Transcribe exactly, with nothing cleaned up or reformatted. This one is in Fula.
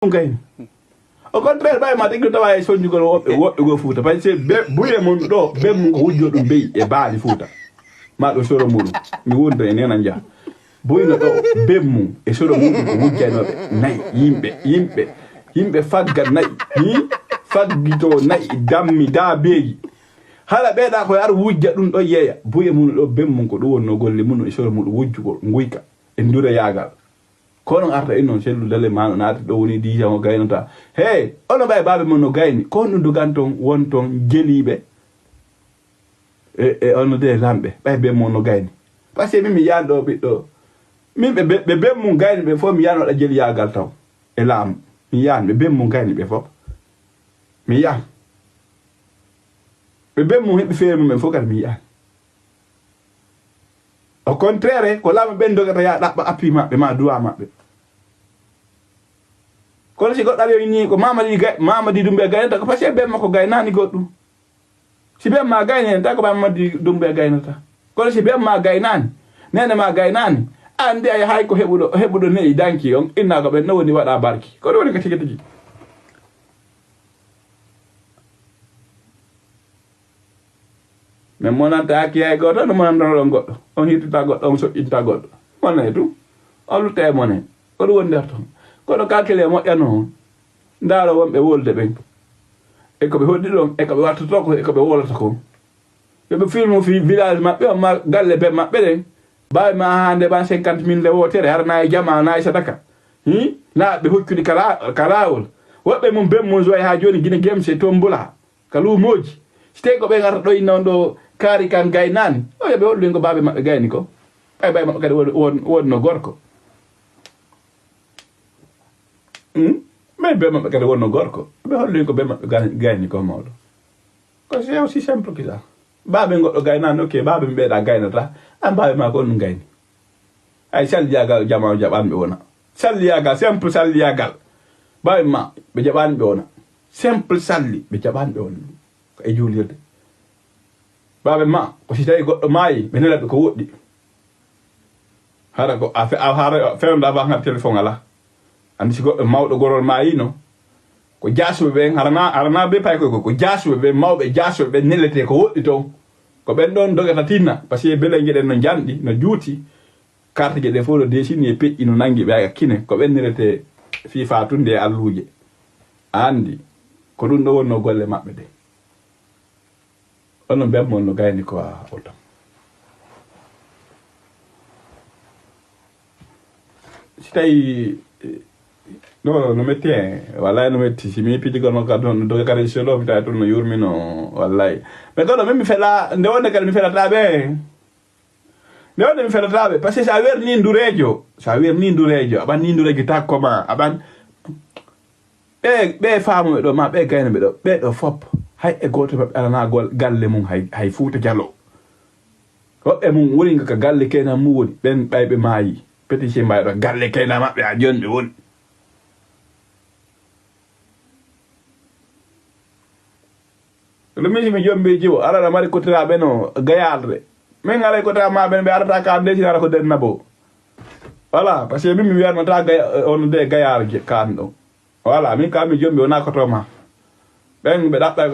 Ɗum kay. Au contraire, ɓay ma tigi tawa e soñjugol woɓɓe, woɓɓe go Fuuta. Parce que be, buye mon ɗo, be mun ko wujjo ɗum bey e baali Fuuta. Ma ɗo soro muɗum. Mi wonda e nena nja. Buyno ɗo, be mum e soro muɗum ko wujjaynoɓe nayi, yimɓe, yimɓe, yimɓe fagga nayi, hi? Faggito nayi, dammi, daabeeji. Hala ɓeeɗa ko ar wujja ɗum ɗo yeeya. Buye mum ɗo, be mum ko ɗum wonno golle mum e soro muɗum wujjugol, nguyka, e ndure yaagal. Ko non arta en non sellu dale ma no naati ɗo woni dix ans o gaynota. Hey, ono ɓay baaɓe mon no gayni. Ko honɗum dogan ton won ton jeliiɓe? E, e ono de lamɓe. Ɓay be mon no gayni. Parce que min mi yaan ɗo ɓiɗɗo. Min ɓe, ɓe, ɓe be mum gayni ɓe fof mi yaan waɗa jeliyaagal taw. E laamu. Mi yaan ɓe be mum gayni ɓe fof. Mi yaan. Ɓe be mum heɓi feere mum ɓen fof kadi mi yaan. Au contraire, ko laamu ɓen dogata ya ɗaɓɓa appui maɓɓe ma droit maɓɓe. Kono si goɗɗo ari o inni ko Mamadi Gay-, Mamadi Dumbuya gaynata ko parce que ben makko gaynaani goɗɗum. Si ben ma gayni en tan ko Mamadi Dumbuya gaynata. Kono si ben ma gaynaani, nene ma gaynaani, a andi ay hay ko heɓuɗo, heɓuɗo ne'i danki on, inna ko ɓen no woni waɗa barki. Ko ɗum woni ko tigi tigi. Min monanta hakkille hay gooto, no monantono ɗon goɗɗo. On hirtita goɗɗo, on soƴƴinta goɗɗo. Mone e tun. On lutta e mone. Ko ɗum woni nder ton. Kono kalkile moƴƴano on. Ndaaro wonɓe wolde ɓen. E ko ɓe hoɗdi ɗon, e ko ɓe wattoto ko, e ko ɓe wolata kon. Yo ɓe filmu fi village maɓɓe on, ma galle be maɓɓe ɗen. Baawi ma hande ban cinquante mille nde wootere, hara na e jama, na e sadaka. Hi? Na ɓe hoccude ka la-, ka laawol. Woɓɓe mum ben mum joy ha jooni Gine Gemse, Tombula. Ka luumooji. Si tawi ko ɓe ngarta ɗo inna on ɗo kaari kan gaynaani, o yo ɓe hollu en ko baaɓe maɓɓe gayni ko. Ɓay ɓay maɓɓe kadi won, won, wonno gorko. Hmm? Ɓay be maɓɓe kadi wonno gorko. Ɓe hollu en ko be maɓɓe gay-, gayni ko mawɗo. Ko c'est aussi simple que ça. Baaɓe goɗɗo gaynaani, ok, baaɓe mi ɓeeɗa gaynata. An baaɓe ma ko on ɗum gayni. Ay salliyagal jama o jaɓanɓe wona. Salliyagal, simple salliyagal. Baaɓe ma, ɓe jaɓani ɓe wona. Simple salli, ɓe jaɓani ɓe wona. Ko e juulirde. Baaɓe ma, ko si tawi goɗɗo maayi, ɓe nela ɓe ko woɗɗi. Hara ko a fe-, a hara fewnda ba ngar téléphone ala. Andi si goɗɗo mawɗo gorol maayino. Ko jaasuɓe ɓen, harana, harana be pay koy ko, ko jaasuɓe ɓen, mawɓe jaasuɓe ɓen nelete ko woɗɗi ton. Ko ɓen ɗon dogata tinna, parce que bele ngeɗen no njanɗi, no juuti. Kartije ɗe fof no desini e peƴƴi no nangi ɓe aya kine. Ko ɓen nelete fii fatunde e alluuje. A andi, ko ɗum ɗo wonno golle maɓɓe ɗe. Onon ben mon no gayni ko a oto. Si tawi, eh, no, no metti en, wallahi no metti. Si mi pijigol makko aduna no doga kadi selo, mi tawi tun no yurmino, wallahi. Mais kono min mi fela, nde wonde kadi mi felata ɓe. Nde wonde mi felata ɓe. Parce que sa werni ndurejo, sa werni ndurejo, aɓan ni ndurejo takko ma, aɓan ɓe, ɓe faamuɓe ɗo, ma ɓe gaynoɓe ɗo, ɓe ɗo fop, hay e gooto maɓɓe alana gol-, galle mum hay, hay Fuuta Jaloo. Woɓɓe mum woni ko ka galle keenan mum woni, ɓen ɓay ɓe maayi, peti si mbawi ɗo galle keenan maɓɓe ha jooni ɓe woni. Ɗum min si mi jombi jiwo, ala na mari kotiraɓe no gayalre. Min alay kotira ma ɓen ɓe arata ka nde si ala ko den nabo. Voilà, parce que min mi wiyatno ta gaya, on de gayar je-, kan ɗo. Voilà, min ka mi jombi wona koto ma. Ɓen ɓe ɗaɓɓay